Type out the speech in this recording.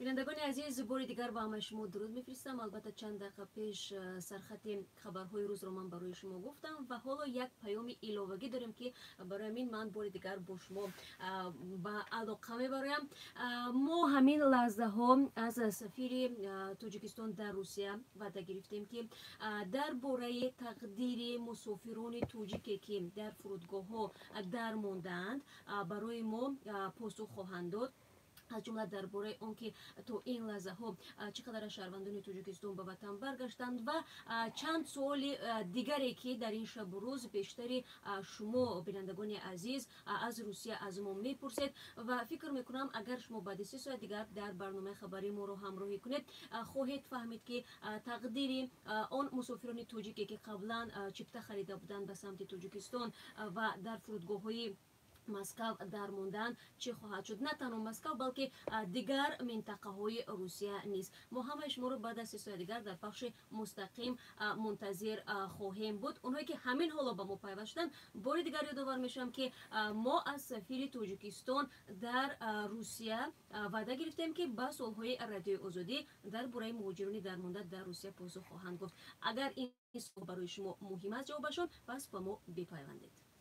Бинандагони азиз, бори дигар ба ҳамаи шумо дуруд мефиристам. Албатта, чанд дақиқа пеш сархати хабарҳои рӯзро ман барои шумо гуфтам ва ҳоло як паёми иловагӣ дорем, ки барои ҳамин ман бори дигар бо шумо ба алоқа мебароям. Мо ҳамин лаҳзаҳо аз сафири Тоҷикистон дар Русия ваъда гирифтем, ки дар бораи тақдири мусофирони тоҷике, ки дар фурудгоҳҳо дармондаанд, барои мо посух хоҳанд дод. Аз ҷумла дар бораи он ки то ин лаҳзаҳо чӣ қадар шаҳрвандони Тоҷикистон ба ватан баргаштанд ва чанд суоли дигаре, ки дар ин шабу рӯз бештари шумо, бинандагони азиз, аз Русия аз мо мепурсед. Ва фикр мекунам, агар шумо баъди 3 соат дигар дар барномаи хабарии моро ҳамроҳӣ кунед, хоҳед фаҳмид, ки тақдири он мусофирони тоҷике, ки қаблан чипта харида буданд ба самти Тоҷикистон ва дар фурудгоҳҳои Москав дармондаанд, чӣ хоҳад шуд. На танҳо Москав, балки дигар минтақаҳои Русия низ. Мо ҳамаи шуморо баъд аз 3 соати дигар дар пахши мустақим мунтазир хоҳем буд. Онҳое, ки ҳамин ҳоло ба мо пайваст шуданд, бори дигар ёдовар мешавам, ки мо аз сафири Тоҷикистон дар Русия ваъда гирифтем, ки ба суолҳои Радиои Озодӣ дар бораи муҳоҷирони дармонда дар Русия посух хоҳанд гуфт. Агар ин суол барои шумо муҳим аст, ҷавобашон, пас ба мо бипайвандед.